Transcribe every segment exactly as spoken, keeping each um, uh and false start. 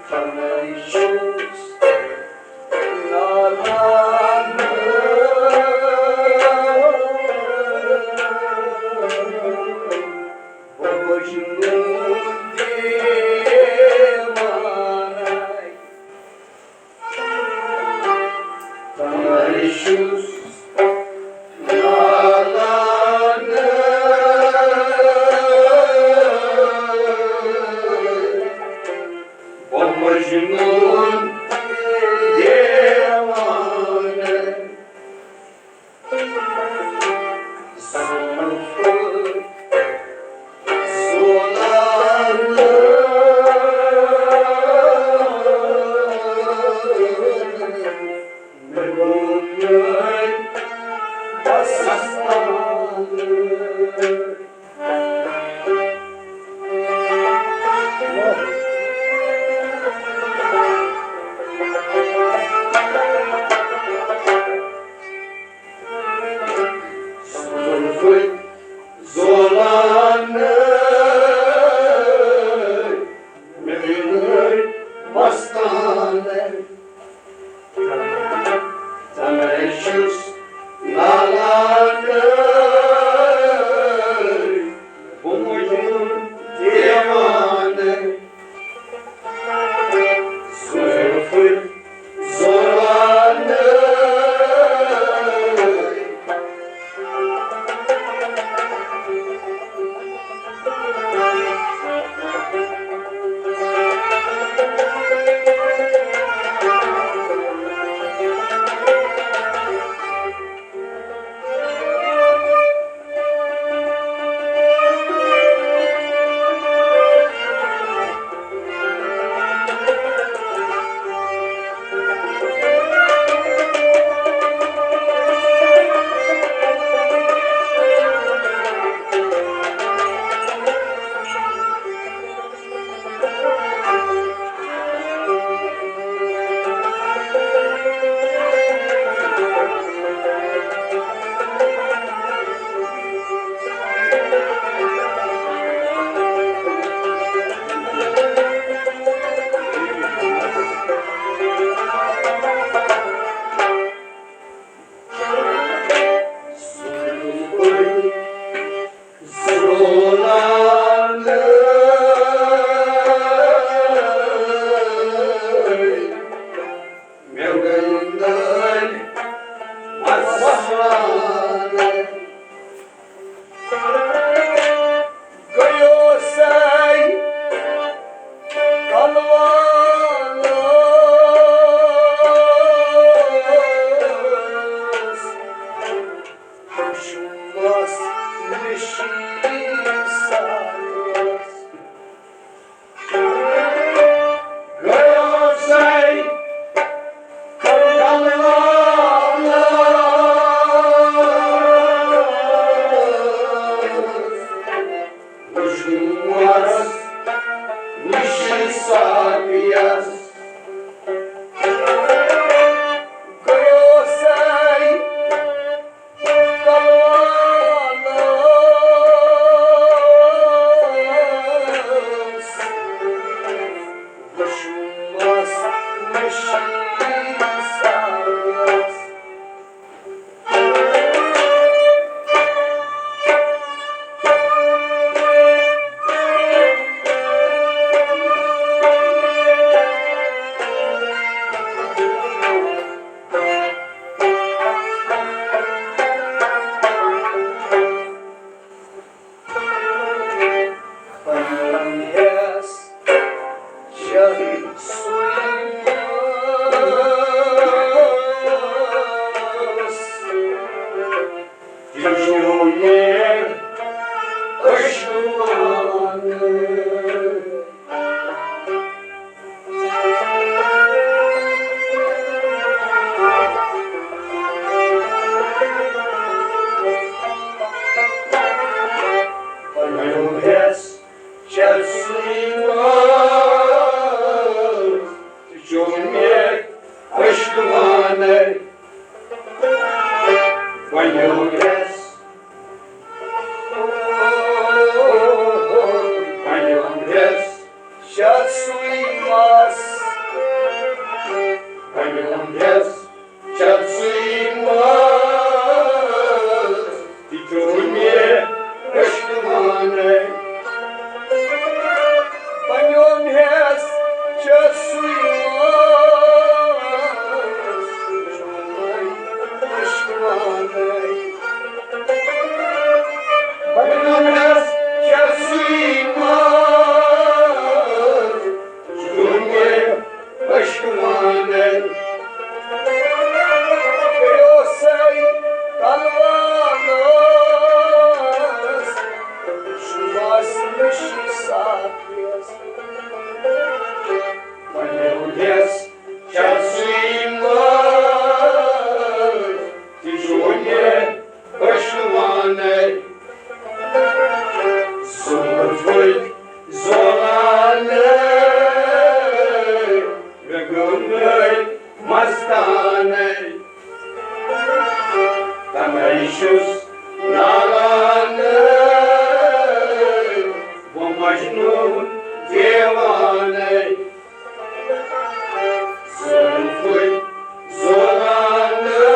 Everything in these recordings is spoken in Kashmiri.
تَمَے چھُس نالان بہٕ مجنوٗن دیوانَے۔ تَمَے چھُس نالان بہٕ مجنوٗن دیوانہٕ۔ زُلفہٕ زولان مےٚ گوٚو میٲنۍ بس آستان۔ زُلفہٕ زولان مےٚ گٔے مستان۔ تَمَے چھُس نالان بہٕ مجنوٗن دیوانہٕ۔ زُلفہٕ زولان زولان مےٚ گٔے نٲلۍ وسان۔ گٔیو سَے کلوالس۔ خوشبوس نِشی سالس۔ گٔیو سَے کلوالس۔ خوشبوس نِشی سالس۔ گٔیو سَے پنُن ویس چل سُے وٲژ، چوٚم مےٚ ٲشکہٕ وانَے۔ پنُن ویس، پنُن ویس چل سُے وٲژ۔ وۄنۍ ووٚن ہٮ۪س ژےٚ سُے ماز تہِ چوٚن مےٚ عشقہٕ وانَے۔ وۄنۍ ووٚن ہٮ۪س ژےٚ سُے ماز تہِ چوٚن مےٚ عشقہٕ وانَے۔ وۄنۍ ووٚن ہٮ۪س ژےٚ سُے ماز تہِ چوٚن مےٚ عشقہٕ وانَے۔ بیٚیہِ اوسَے کلوانَس شُبہَس نِش ساقیَس۔ وۄنۍ ووٚن ہٮ۪س ژےٚ سُے ماز تہِ چوٚن مےٚ عشقہٕ وانَے۔ زُلفٕے زولانَے، مےٚ گوٚو نٔے مستانَے۔ تَمَے چھُس نالانَے، بہٕ مجنوٗن دیوانَے۔ زُلفٕے زولانَے۔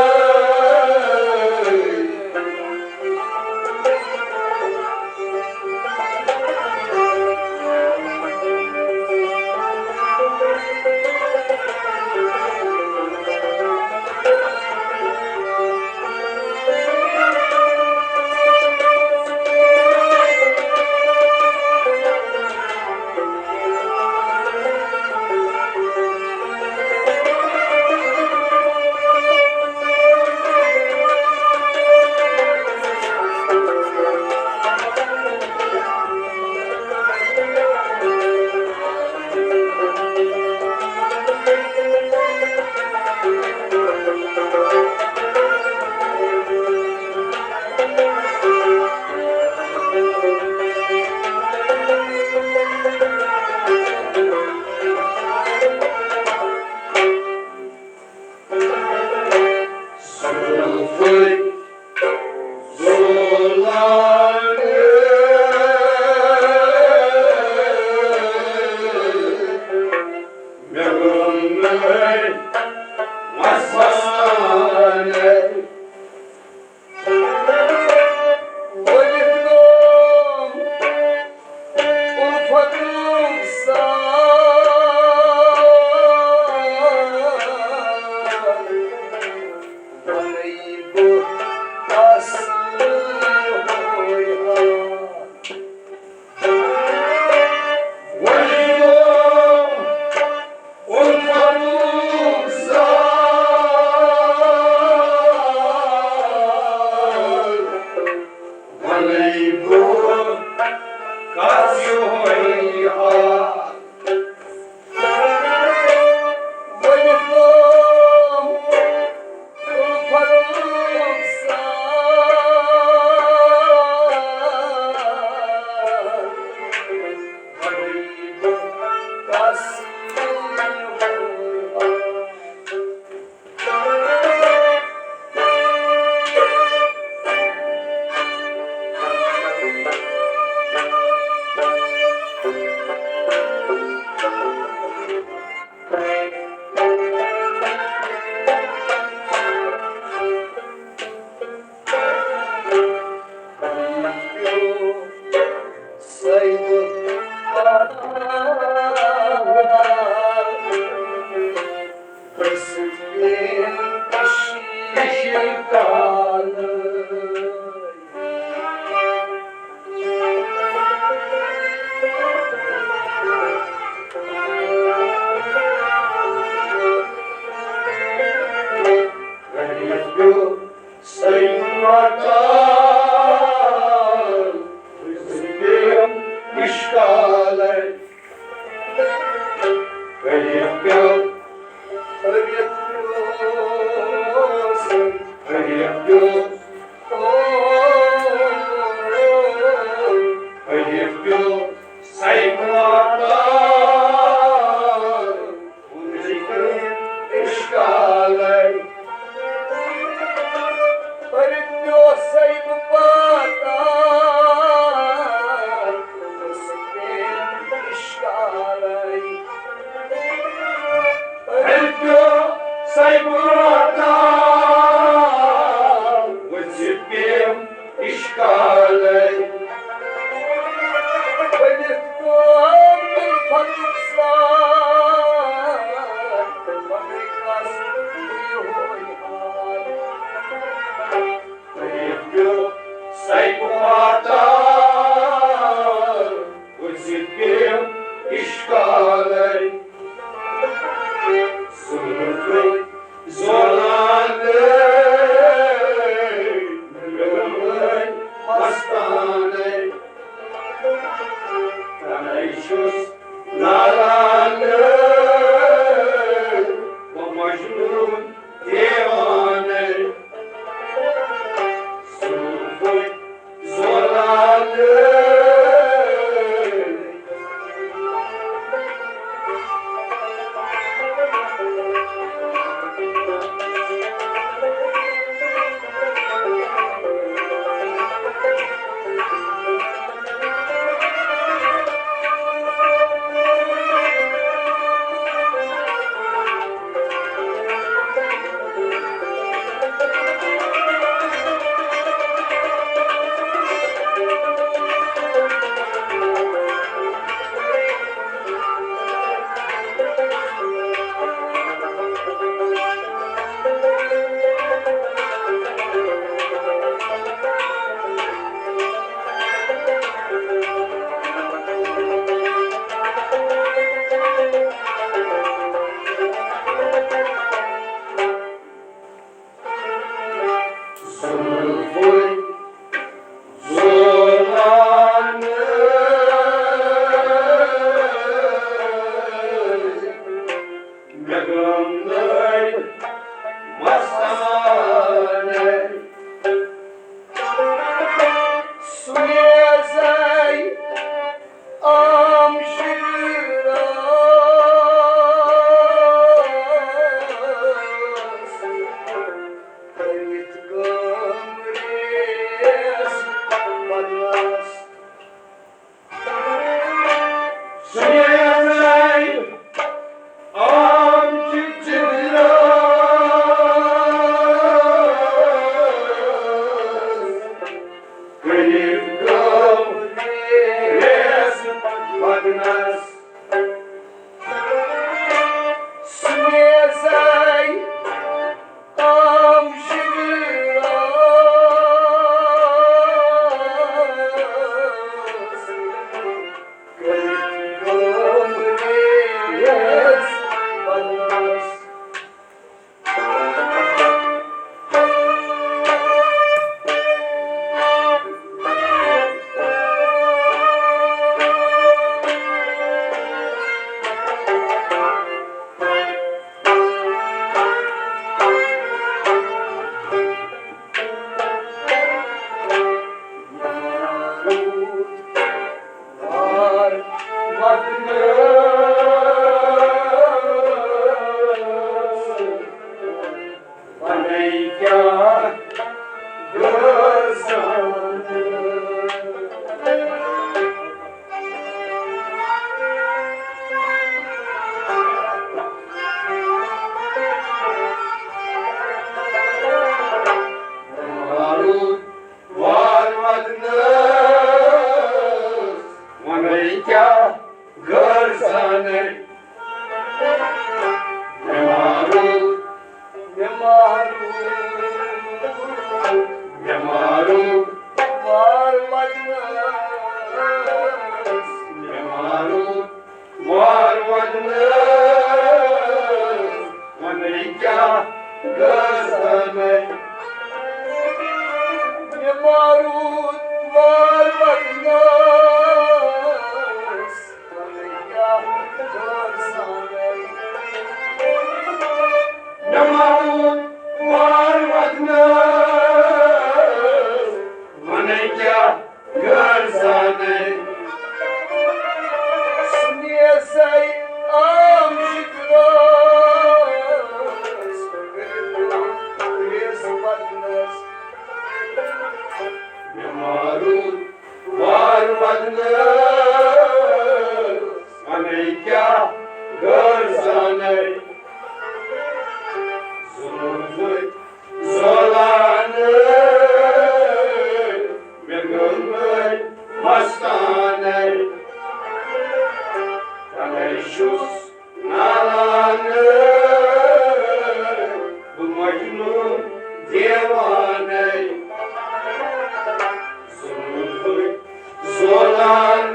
مےٚ مارو، مےٚ مارو، مےٚ مارو، وار ودنس، مےٚ مارو، وار ودنس، ونے کیٛاہ غٲر زانَے۔ مےٚ مارو، وار ودنس، نماز وار وطنس، ونے کیٛاہ غٲر زانَے۔ سُنیسے عام شکرس، ریس وطنس۔ مےٚ مارو وار ودنس، ونے کیٛاہ غٲر زانَے۔ ظُلمہٕ زولان مےٚ گٔمٕے مستانَے۔ ونے چھُس نالان بہٕ مجنون دیوانَے۔ ظُلمہٕ زولان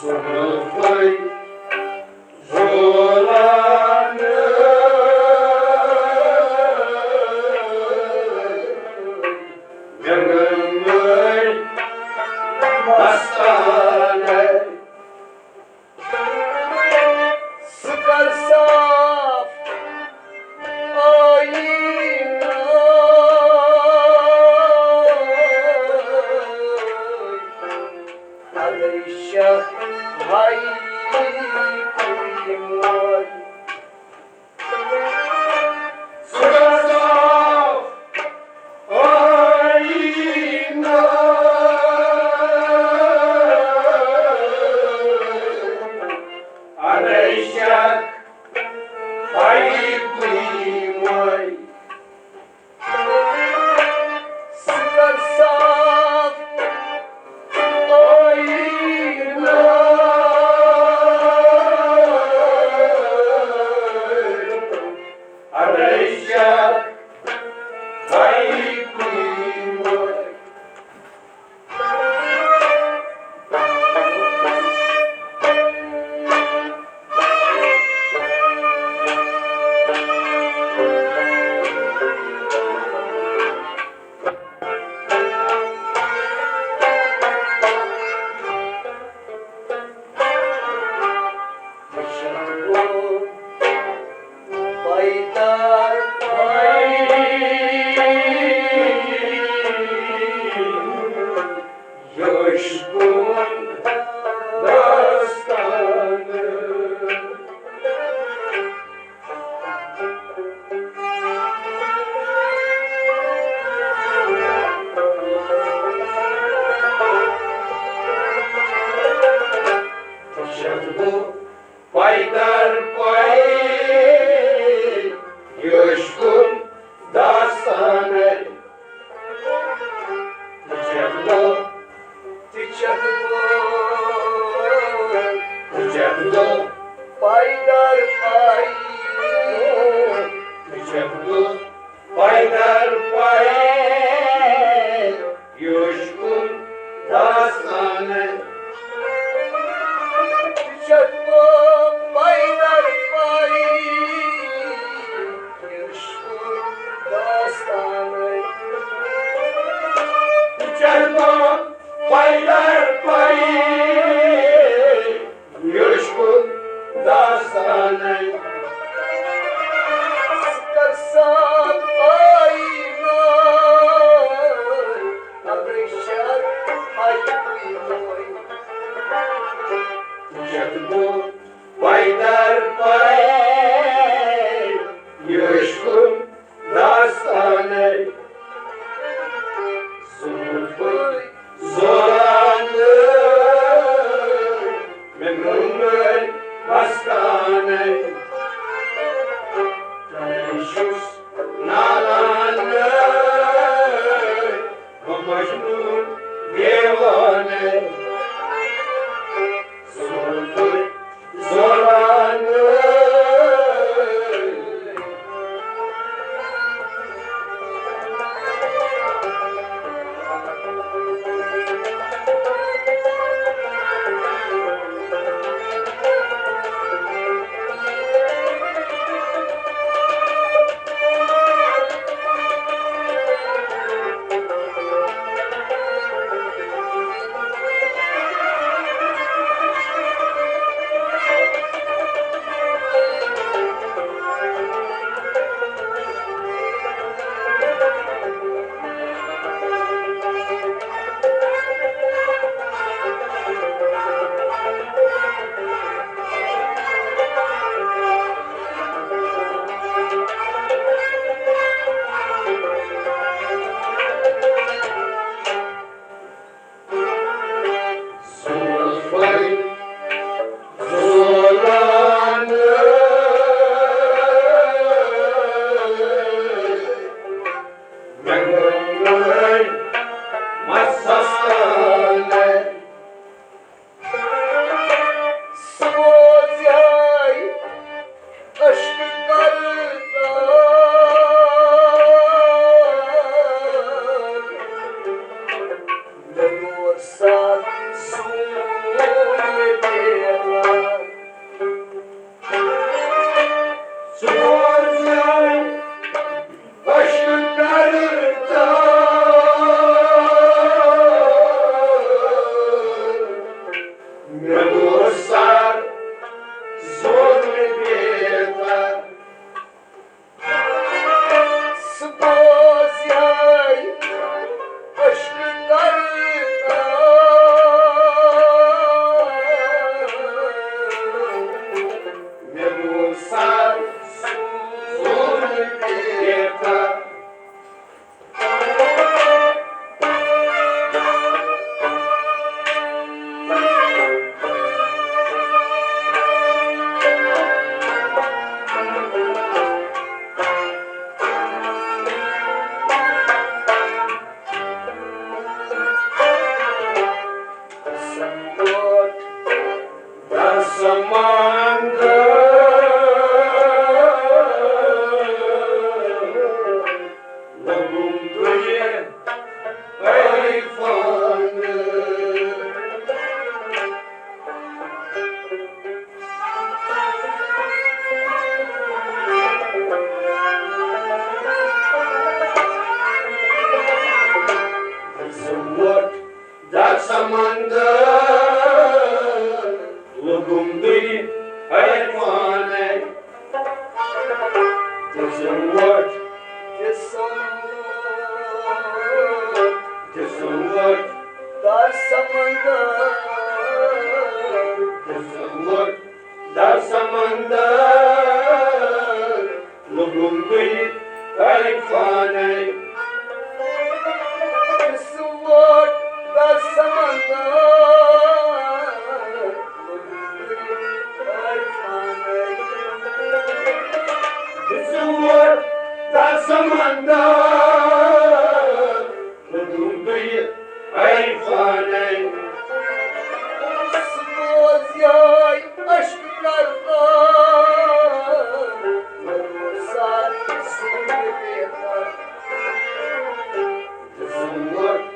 زُلفَے زولان مےٚ گٔمٕے مستانَے۔ سُہ کر صاف ٲییٖنہٕ۔ اَدَے شاہ بھائی کُنہِ موج۔ سُہ کر صاف ٲییٖنہٕ۔ اَدَے شاہ بھائی کُنہِ موج۔ سُہ کر صاف ٲییٖنہٕ۔ اَدَے شاہ بھائی کُنہِ موج۔ شکلو پے در پے، یہِ عشقُن داستانَے۔ ژٕ چھَکھ بہٕ، ژٕ چھَکھ بہٕ، ژٕ چھَکھ بہٕ پے در پے، ژٕ چھَکھ بہٕ پے در پے، یہِ عشقُن داستانَے۔ ژٕ چھَکھ بہٕ پے در پے، یہِ عشقُن داستانَے۔ پیدر پری یوشکن داستانن۔ سکرسان آئی نان ابرشت آئی دوی موئی۔ جگدو پیدر پری یوشکن داستانن۔ زوٗٹھ پٲٹھۍ زولان مےٚ گوٚنٛدۍ مستانَے۔ تَلہٕ چھُس نالان بہٕ مجنوٗن دیوانَے۔ زوٗٹھ پٲٹھۍ زولان۔ سوزیائی اشک کرتا دور سال سون دیوار۔ سوزیائی اشک کرتا مےٚ گوٚو سر زوٚن بیتر۔ سُہ بوزیاے اشک کرتا مےٚ گوٚو سر زوٚن بیتر۔ در سمندر لوٚگُم دٕرِ عرفانَے۔ دِژٕم وۄٹھ، دِژٕم وۄٹھ، در سمندر، دِژٕم وۄٹھ، در سمندر۔ لوٚگُم دٕرِ عرفانَے۔ سُہ ووت در سمندر۔ سُہ ووت در سمندر۔ لوٚگُم دٕرِ عرفانَے۔ سُہ بوزیاے اشک کرتا، مےٚ گوٚو سر زوٚن بیتر۔ دِژٕم وۄٹھ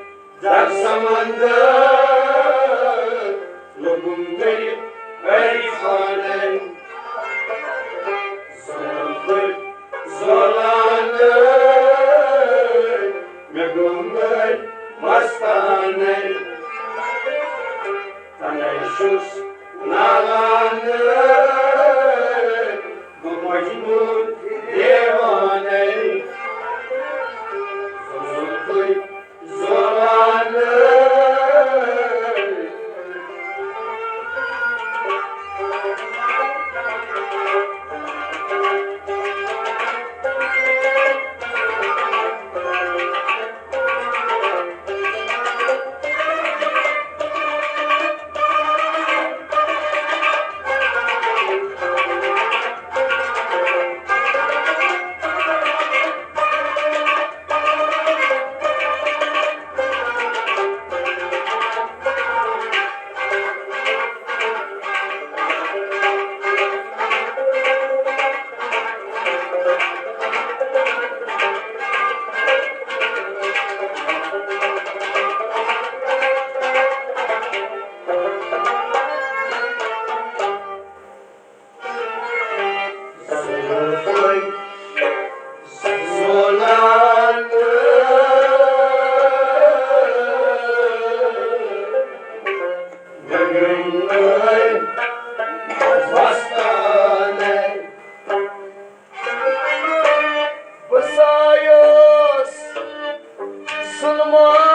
در سمندر، لوٚگُم دٕرِ عرفانَے۔ زولان زولان مےٚ گوٚو مستانَے۔ نالان بہٕ مجنون دیوانَے، زُلفُے زولان۔ بہٕ سایوس ظلماتس،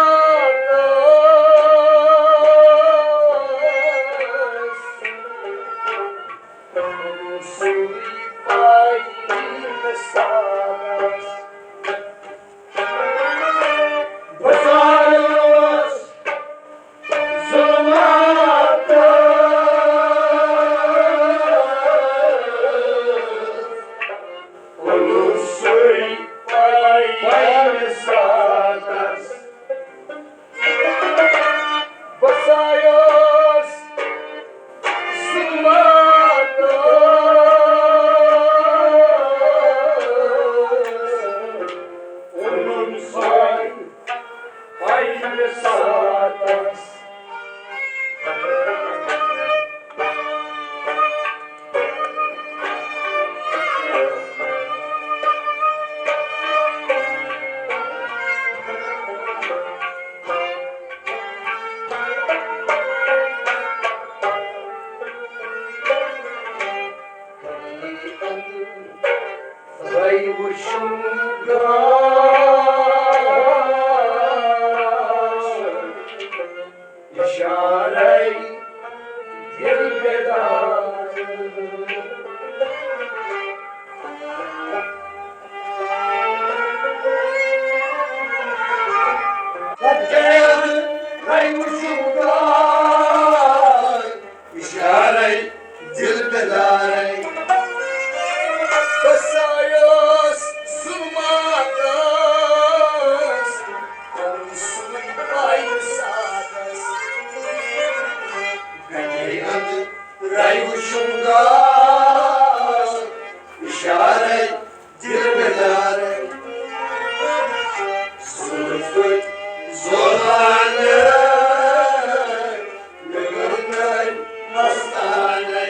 سُے پایہِ نہٕ سالس۔ بہٕ سایوس ظلماتس، اوٚنُم سُے پایہِ نہٕ سالس۔ بہٕ سایوس ظلماتس، اوٚنُم سُے پایہِ نہٕ سالس۔ تۄہہِ وٕچھُم گاش، اِشارَے دِل بیدار۔ تۄہہِ وٕچھُم گاش، اِشارَے دِل بیدارَے۔ بہٕ سایوس ظُلماتَس، سُے پایہِ ساتَس۔ گَرے اَنٛدرَے وٕچھُم گاش، اِشارَے دِل بیدارَے۔ سُہ تُہۍ زولان، مےٚ گوٚو نٔے مستانَے۔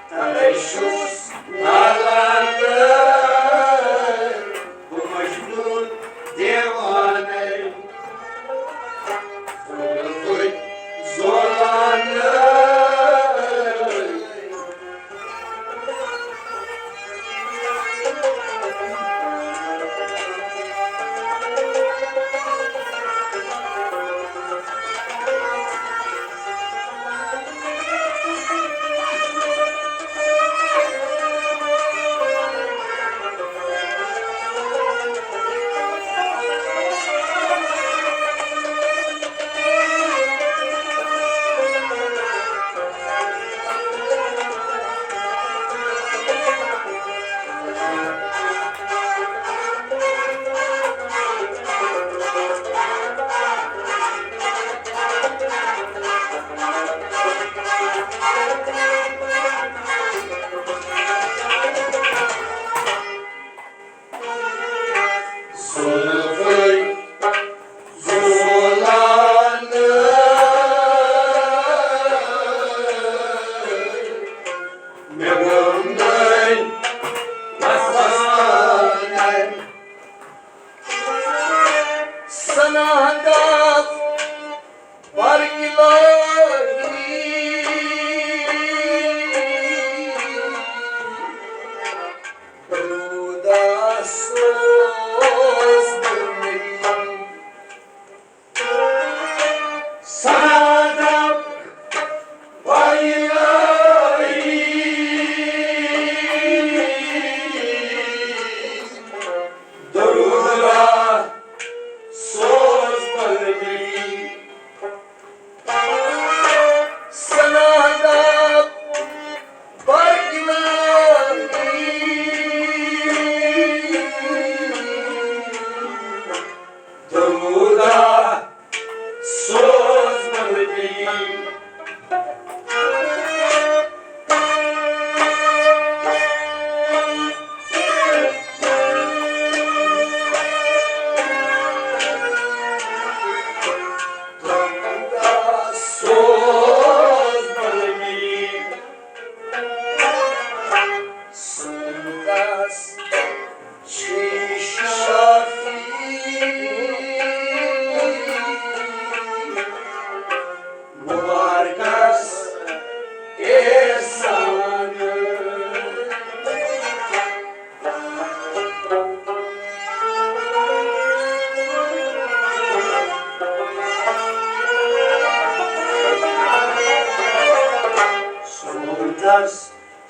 تَلَے چھُس نالان، بہٕ مجنون دیوانَے۔ زولان۔ زولان، مےٚ گوٚو نٔے مستانَے۔ سنا گاو بر علاج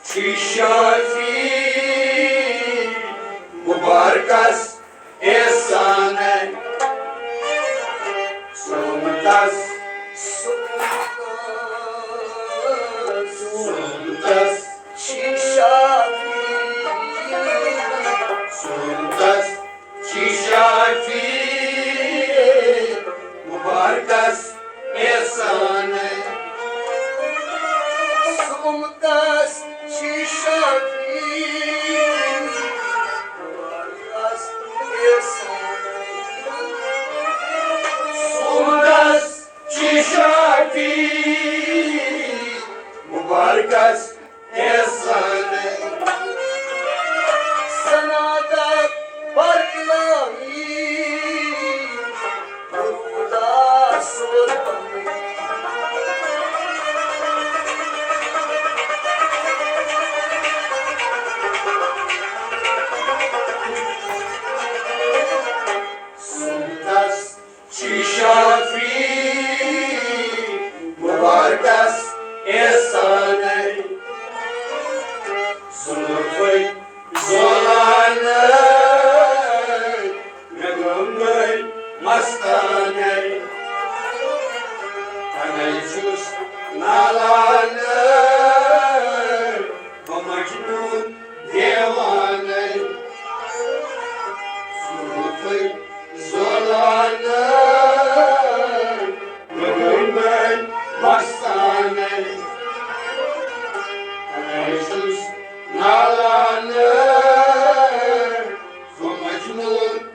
شافی مبارکس احسان سومتس، سومتس شافی، سومتس شافی مبارکس احسان سومتس شافی مبارکس احسان سومتس شافی مبارکس احسان سنادت بر الہی درودہ سوتم سومتس شافی مبارکس احسان زلفے زولان مےٚ گٔمٕے مستان انے چھُس نالان بہٕ مجنون دیوان زلفے زولان مستان نالان بہٕ مجنون